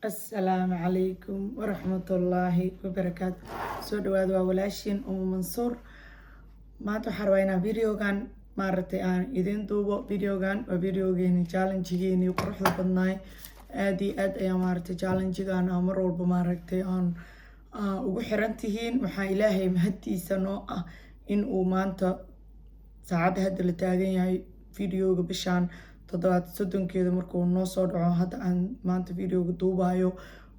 Asalaamu calaykum waraxmatullaahi wabarakaatu. Soo dhawaada, waa walaashiin Umu Mansuur. Maanta waxaan rabaa inaan videogan maaragtay aan idin duubo. Videogan waa videogeeni challengegeeni quruxda badnaay. Aad iyo aad ayaa maaragtay challengegan aan mar walba maaragtay aan ugu xiran tihiin. Waxaa Ilaahay mahadtiisa noo ah in uu maanta saacadda hadda la taagan yahay, videoga bishaan toddobaad 30-keeda markuu noo soo dhaco, hadda aan maanta videoga duubayo,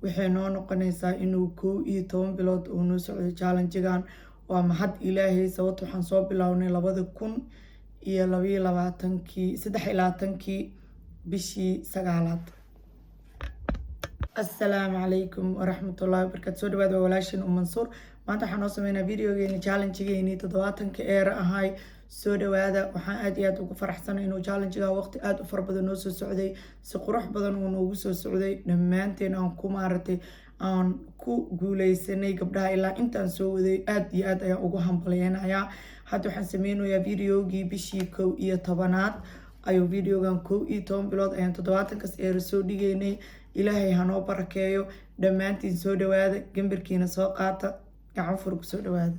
waxay noo noqonaysaa inuu 11 bilood uu noo socday challengegan. Waa mahad Ilaahay, sababta waxaan soo bilownay 2022-kii, 23-kii bishii sagaalaad. Asalaamu calaykum waraxmatullahi wabarakaatu. Soo dhawaad, waa walaashin Um Mansuur. Maanta waxaan noo sameynaa videogeeni challengegeeni 70-ka euro ahay. Soo dhawaada. Waxaan aad iyo aad ugu faraxsanay inuu challengega waqti aada u fara badan noo soo socday, si qurux badan uu noogu soo socday. Dhammaanteen aan ku maaragtay aan ku guuleysanay. Gabdhaha ilaa intaan soo waday aad iyo aad ayaan ugu hambalyeynayaa. Hadda waxaan sameynayaa videogii bishii 11-aad ayuu videogan. 11 bilood ayaan 70-kaas euro soo dhigeynay. Ilaahay hanoo barakeeyo dhammaantiin. Soo dhawaada, gambarkiina soo qaata, gacan fur kusoo dhawaada.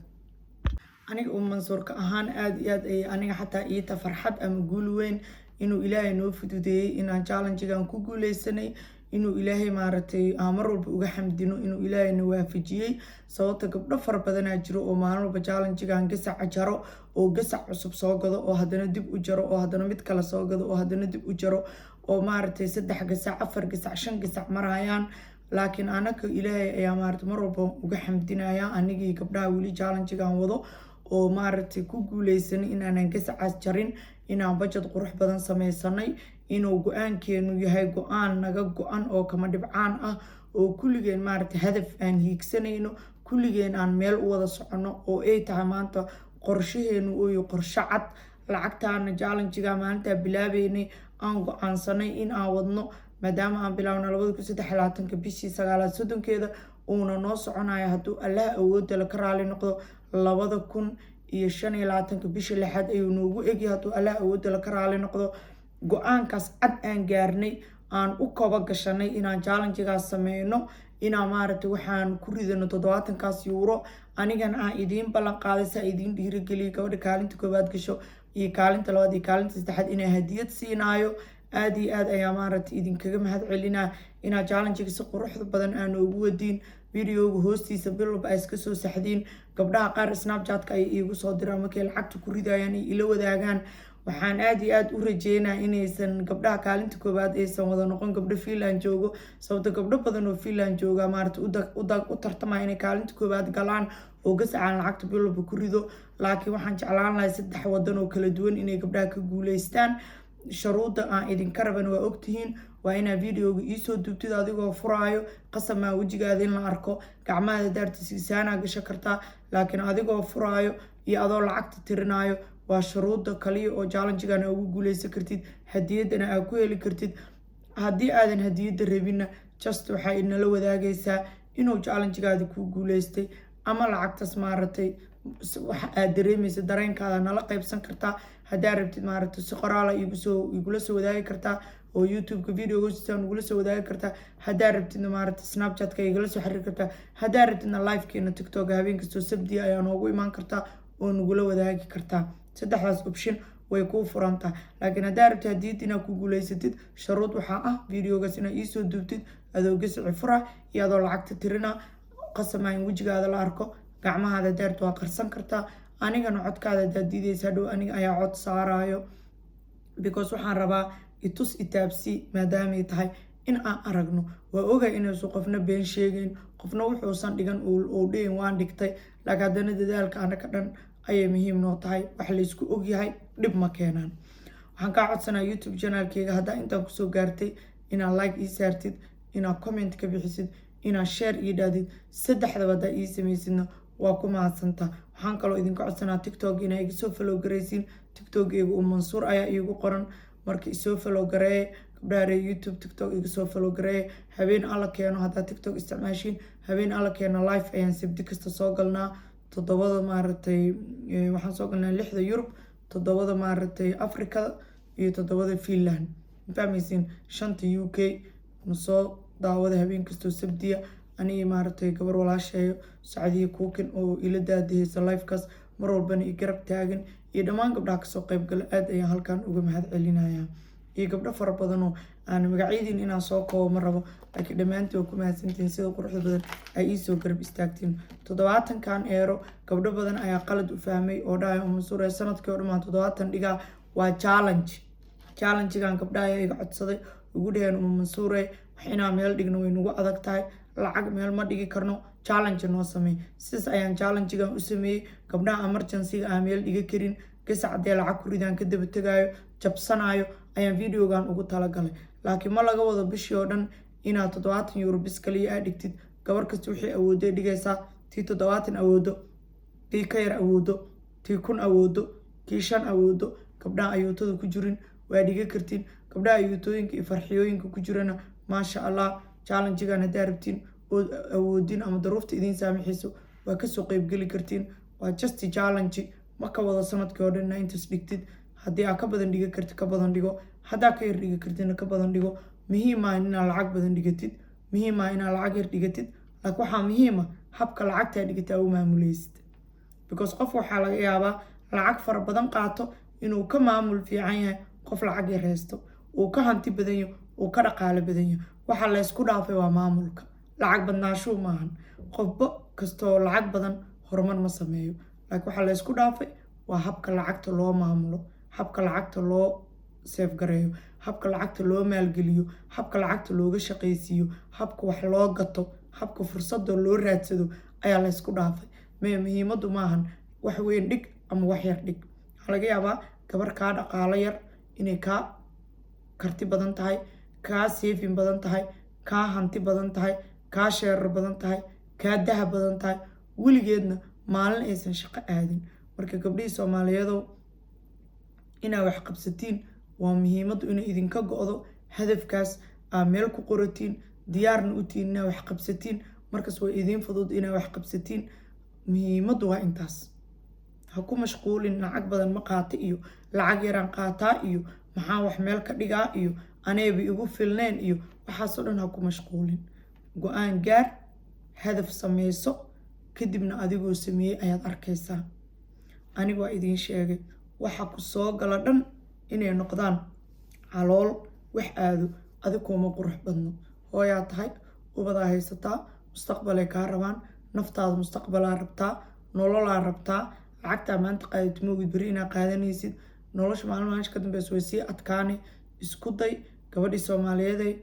Aniga uu Mansuurka ahaan aada iyo aad ay aniga xataa iita farxad ama guul weyn inuu Ilaahay noo fududeeyey inaan challengegan ku guuleysanay, inuu Ilaahay maaragtay aan mar walba uga xamdino inuu Ilaahay na waafajiyey, sababta gabdho fara badanaa jiro oo maalin walba challengegan gasaca jaro oo gasac cusub soo gado, oo haddana dib u jaro, oo haddana mid kale soo gado, oo haddana dib u jaro, oo maaragtay saddex gasac, afar gasac, shan gasac marayaan. Laakiin anaka Ilaahay ayaa maaragtay mar walba uga xamdinaya, anigii gabdhaha weli challengegan wado oo maaragtay ku guuleysanay inaanan gasacaas jarin, inaan budget qurux badan sameysanay, inuu go-aankeenu yahay go-aan naga go-an oo kama dhibcaan ah, oo kulligeen maaragtay hadaf aan hiigsanayno, kulligeen aan meel u wada soconno, oo ay tahay maanta qorshaheenu ooyo qorsho cad. Lacagtaana challenge-ga maalintaa bilaabeynay aan go-aansanay in aan wadno, maadaama aan bilaabno 2023-ka bishii sagaalaad 30-keeda, uuna noo soconayo, hadduu Allaha awoodda la ka raali noqdo, 2025-ka bisha lixaad ayuu noogu egyahay, hadduu Allaha awoodda la ka raali noqdo. Go-aankaas cad aan gaarnay, aan u kaba gashanay inaan challenge-gaas sameyno, inaan maaragtay waxaan ku ridano 70-kaas yuuro. Anigana aan idiin ballan qaaday, saa idiin dhiirigeliyay, gabadha kaalinta koowaad gasho iyo kaalinta labaad iyo kaalinta saddexaad inaan hadiyad siinaayo. Aada iyo aad ayaa maaragtay idinkaga mahad celinaa inaad challenge-ga si quruxda badan aa noogu wadiin, videoga hoostiisa bil walba ay iska soo saxdiin. Gabdhaha qaar Snapchatka ay iigu soo diraan markay lacagta ku ridayaan ay ila wadaagaan. Waxaan aada iyo aada u rajeynaa inaysan gabdhaha kaalinta koowaad aysan wada noqon gabdho Finland joogo, sababto gabdho badan oo Finland jooga maarata u tartamaya inay kaalinta koowaad galaan oo gasacaan lacagta bil walba ku rido. Laakiin waxaan jeclaan lahay saddex wadan oo kala duwan inay gabdhaha ka guuleystaan. Shuruudda aan idinka raban waa ogtihiin: waa inaa videoga iisoo duubtid adigoo furaayo. Qasamaa wejigaada in la arko, gacmahaada daartiisiisaanaa gasho kartaa, laakiin adigoo furaayo iyo adoo lacagta tirinaayo waa shuruudda kaliya oo challenge-gan ugu guuleysan kartid, hadiyaddana aad ku heli kartid. Haddii aadan hadiyadda rabinna, just waxaa inala wadaagaysaa inuu challenge-gaadi kuu guuleystay ama lacagtaas maaragtay waxa aad dareemaysa, dareenkaada nala qaybsan kartaa. Haddaa rabtid maaragtay si qoraala igusoo igula soo wadaagi kartaa oo YouTube-ka video hoostiisa nagula soo wadaagi kartaa. Haddaa rabtidna maaragtay Snapchatka igala soo xiriiri kartaa. Haddaa rabtidna live-keena TikTok habeen kastoo Sabdiya ayaa noogu imaan kartaa oo nagula wadaagi kartaa. Saddexdaas option way kuu furantahay. Laakiin haddaa rabtid hadiyad inaad ku guuleysatid, sharuud waxaa ah videogaas inaad iisoo duubtid adoo gasici fura iyo adoo lacagta tirina. Qasamaa in wejigaada la arko, gacmahaada daarta waa qarsan kartaa. Anigana codkaada haddaad diideysa, hadhow aniga ayaa cod saarayo, because waxaan rabaa itus itaabsi maadaamay tahay in aan aragno. Waa ogay inaysu qofna been sheegeyn, qofna wuxuusan dhigan uu dhihin waan dhigtay, laakiin haddana dadaalka anaka dhan ayay muhiim noo tahay. Wax laysku ogyahay dhib ma keenaan. Waxaan kaa codsanaa YouTube channelkeyga haddaa intaan kusoo gaartay inaad like ii saartid, inaad comment ka bixisid, inaad share ii dhahdid. Saddexdaba haddaa ii samaysidna waa ku mahadsantaa. Waxaan kaloo idinka codsanaa TikTok inaa iga soo follow garaysiin. TikTok-eyga uu Mansuur ayaa iigu qoran. Marka isoo follow gareeye, gabdhaha reer YouTube, TikTok iga soo follow gareeye. Habeen Alla keeno haddaa TikTok isticmaashiin, habeen Alla keeno live ayaan Sabdi kasta soo galnaa. 7-da maaragtay waxaan soo galnaa 6-da Yurub, 7-da maaragtay Africada iyo 7-da Finland, ma fahmaysiin, 5-ta UK. Nasoo Daawada habeen kastoo Sabdiya, anigii maaragtay gabar walaasheeyo Sacdiye Kuukin oo ila daadihaysa livekaas, mar walbana i garab taagan, iyo dhammaan gabdhaha kasoo qayb gala aad ayaan halkan uga mahad celinayaa, iyo gabdho fara badanoo aan magacyadiin inaan soo koobo ma rabo, laakiin dhammaantiin waa ku mahadsantihiin sida quruxda badan ay iisoo garab istaagtiin. 70kan eero gabdho badan ayaa qalad u fahmay oo dhahay, "Mansuur, sanadkii oo dhamaan 70 dhigaa." Waa challenge. Challengegan gabdhaha ayaa iga codsaday, ugu dhaheen, "Uma Mansuure, wax inaan meel dhigno way nagu adag tahay, lacag meel ma dhigi karno, challenge noo sameey." Sidaas ayaan challengegan u sameeyey. Gabdhaha emergencyga aan meel dhiga karin, gasac haddee lacag ku ridaan ka daba tegaayo, jabsanaayo, ayaan videogan ugu talagalay. Laakiin ma laga wado bishii oo dhan inaad €70 bis kaliya aad dhigtid. Gabar kasta wixii awooday dhigaysaa: tii 70 awoodo, tii ka yar awoodo, tii 1000 awoodo, kii shan awoodo. Gabdhaha ayuutada ku jirin waa dhiga kartiin. Gabdhaha ayuutooyinka iyo farxiyooyinka ku jirana, maasha Allah, challengegan haddaa rabtiin ood awoodin ama daruufta idiin saamaxayso, waa kasoo qeybgeli kartiin. Waa just challenge, ma ka wado sanadkii oo dhan inaa intaas dhigtid. Haddii aa ka badan dhigi kartid, ka badan dhigo. Haddaa ka yar dhigi kartidna, ka badan dhigo. Muhiim ah inaad lacag badan dhigatid, muhiim ah inaad lacag yar dhigatid, laakiin waxaa muhiima habka lacagtaa dhigataa u maamuleysid, because qof waxaa laga yaabaa lacag fara badan qaato inuu ka maamul fiican yahay qof lacag yar haysto, uu ka hanti badan yahay, uu ka dhaqaalo badan yahay. Waxa laysku dhaafay waa maamulka, lacag badnaashuu maahan. Qofba kastoo lacag badan horumar ma sameeyo, laakiin waxaa laysku dhaafay waa habka lacagta loo maamulo, habka lacagta loo save gareeyo, habka lacagta loo maalgeliyo, habka lacagta looga shaqaysiiyo, habka wax loo gato, habka fursada loo raadsado ayaa laysku dhaafay. Muhiimadu maahan wax weyn dhig ama wax yar dhig. Waxaa laga yaabaa gabar kaa dhaqaalo yar inay kaa karti badan tahay, kaa saving badan tahay, kaa hanti badan tahay, kaa sheerar badan tahay, kaa dahab badan tahay, weligeedna maalin aysan shaqo aadin. Marka gabdhihii Soomaaliyeedow, inaa wax qabsatiin waa muhiimaddu, inay idinka go-do hadafkaas aa meel ku qoratiin, diyaarna u tihiin inaa wax qabsatiin. Markaas way idiin fudud inaa wax qabsatiin. Muhiimaddu waa intaas. Ha ku mashquulin lacag badan ma qaata iyo lacag yaraan qaataa iyo maxaa wax meel ka dhigaa iyo aneeba igu filneen iyo waxaasoo dhan ha ku mashquulin. Go-aan gaar, hadaf sameyso, kadibna adigoo sameeyey ayaad arkaysaa. Aniga waa idiin sheegay, waxa ku soo gala dhan inay noqdaan calool wax aado adig kuma qurux badno. Hooyaa tahay, ubadaa haysataa, mustaqbalay kaa rabaan, naftaada mustaqbalaa rabtaa, nololaa rabtaa. Lacagtaa maanta qaadato moogid beri inaa qaadanaysid. Nolosha maalin maalinta ka dambeysa way sii adkaani. Isku day, gabadhii Soomaaliyeeday,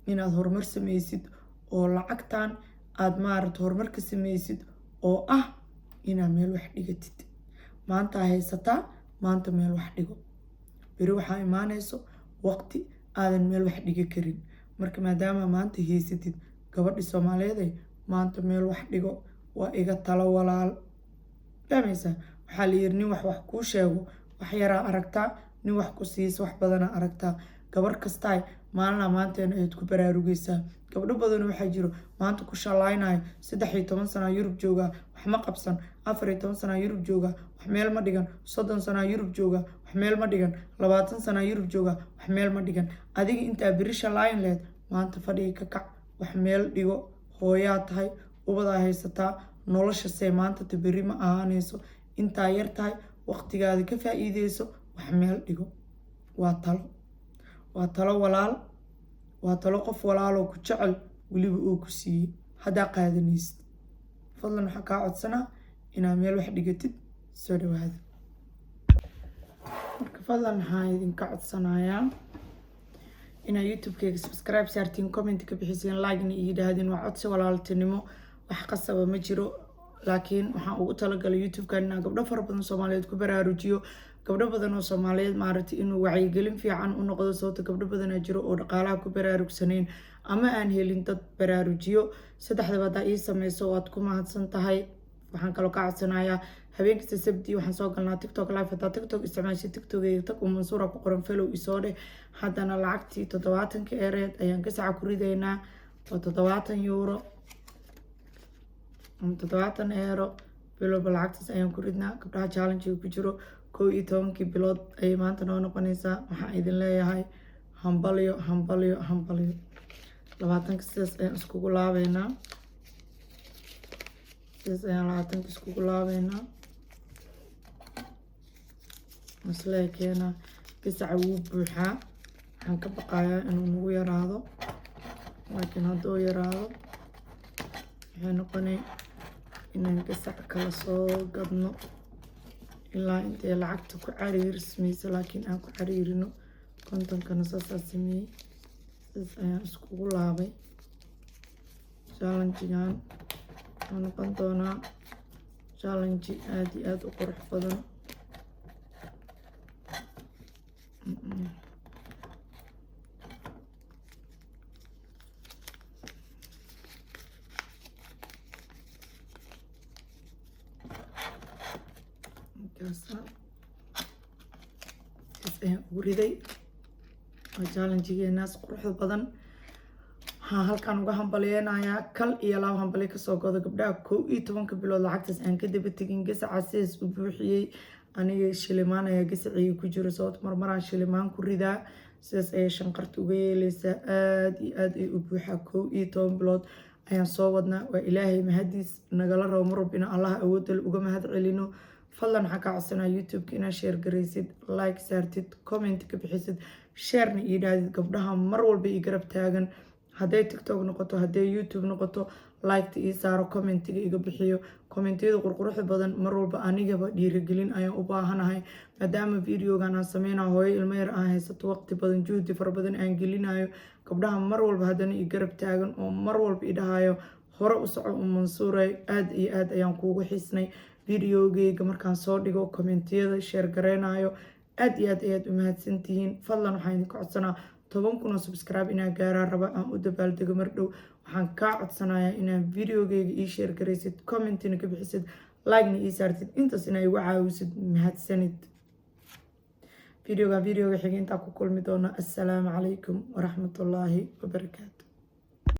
inaad horumar sameysid oo lacagtan aad maaragta horumar ka sameysid, oo ah inaad meel wax dhigatid. Maanta haysataa, maanta meel wax dhigo. Beri waxaa imaanayso waqti aadan meel wax dhiga karin. Marka maadaama maanta haysatid, gabadhii Soomaaliyeeday, maanta meel wax dhigo. Waa iga talo walaal, fahmaysaa? Waxaa la yiri, nin wax kuu sheego wax yaraa aragtaa, nin wax ku siisa wax badanaa aragtaa. Gabar kastaay maalinaa maanteena ayaad ku baraarugeysaa. Gabdho badan waxaa jiro maanta ku shalaynayo: 13 sanaa Yurub joogaa, wax ma qabsan; 14 sanaa Yurub joogaa, wax meel ma dhigan; 30 sanaa Yurub joogaa, wax meel ma dhigan; 20 sanaa Yurub joogaa, wax meel ma dhigan. Adiga intaa beri shalaayin laheyd, maanta fadhiga ka kac, wax meel dhigo. Hooyaa tahay, ubadaa haysataa, nolosha see maanta ta beri ma ahaanayso. Intaa yar tahay, waqtigaada ka faa-iideyso, wax meel dhigo. Waa talo, waa talo walaal, waa talo qof walaaloo ku jecel weliba oo ku siiyey. Haddaa qaadanaysid, fadlan waxaa kaa codsanaa inaad meel wax dhigatid. Soo dhawaada. Marka fadlan waxaan idinka codsanayaa inaad YouTube-keyga subscribe saartiin, comment ka bixisiin, like-na ii yidhaahdeen. Waa codsi walaaltinimo, wax qasaba ma jiro, laakiin waxaan ugu talagalay YouTube-kan inaan gabdho fara badan Soomaaliyeed ku baraarujiyo, gabdho badan oo Soomaaliyeed maaragtay inuu wacyigelin fiican u noqdo, sababta gabdho badanaa jiro oo dhaqaalaha ku baraarugsanayn ama aan helin dad baraarujiyo. Saddexdaba haddaa ii sameyso, waad ku mahadsan tahay. Waxaan kaloo ka codsanayaa, habeen kasta Sabti waxaan soo galnaa TikTok live. Hadaa TikTok isticmaashay, TikTok tag, Mansuura ku qoran, follow isoo dheh. Haddana lacagtii 70ka ereed ayaan gasaca ku ridaynaa, oo €70 ama €70 bilowba lacagtaas ayaan ku ridnaa. Gabdhaha challenge ku jiro, 11kii bilood ayay maanta noo noqonaysaa. Waxaan idin leeyahay hambalyo, hambalyo, hambalyo. 20-ka sidaas ayaan iskugu laabeynaa. Sidaas ayaan 20-ka iskugu laabeynaa. Maslee keenaa. Gasaca wuu buuxaa. Waxaan ka baqayaa inuu nagu yaraado, laakiin hadduu yaraado waxay noqonay inaan gasac kala soo gadno ilaa intay lacagta ku cariirismayso, laakiin aan ku cariirino. 50-kana saasaa sameeyey, sidaas ayaan iskugu laabay. Challenge-gan wuxuu noqon doonaa challenge aada iyo aada u qurux badan. Markaasa saas ayaan ugu riday. Waa challenge-geenaas quruxda badan. Waxaan halkan uga hambaleynayaa, kal iyo laab hambalyo kasoo godo, gabdhaha 11-ka bilood lacagtaas aan ka daba tegin, gasaca sidaas u buuxiyey. Aniga shilimaan ayaa gasacii ku jiro, sababto marmaraan shilimaan ku ridaa, sidaas ayay shanqarta uga yeeleysaa. Aada iyo aada ay u buuxaa. 11 bilood ayaan soo wadnaa. Waa Ilaahay mahadiis. Nagala rabo mar walba inaan Allaha awoodale uga mahad celino. Fadlan waxaan kaa codsanaa YouTube-ka inaad share garaysid, like saartid, comment ka bixisid, share-na ii dhahdid. Gabdhaha mar walba ii garab taagan, hadday TikTok noqoto, hadday YouTube noqoto, like-ta ii saaro, comment-iga iga bixiyo, comment-iyada qurquruxda badan. Mar walba anigaba dhiirigelin ayaan u baahanahay, maadaama videogan aan sameynayo hooyo ilmo yar aan haysato, waqti badan, juhdi fara badan aan gelinayo. Gabdhaha mar walba haddana ii garab taagan oo mar walba i dhahayo "Hore u soco, u Mansuuray, aada iyo aada ayaan kuugu xiisnay," videogeyga markaan soo dhigo comment-iyada share gareynayo, aada iyo aad ayaad u mahadsantihiin. Fadlan waxaan idinka codsanaa 10,000 oo subscribe inaan gaaraa raba, aan u dabaaldego mar dhow. Waxaan kaa codsanayaa inaad videogeyga ii share garaysid, comment-ina ka bixisid, like-na ii saartid, intaas inaa igu caawisid. Mahadsanid. Videoga videoga xiga intaa ku kulmi doona. Assalaamu calaykum waraxmatullaahi wabarakaatu.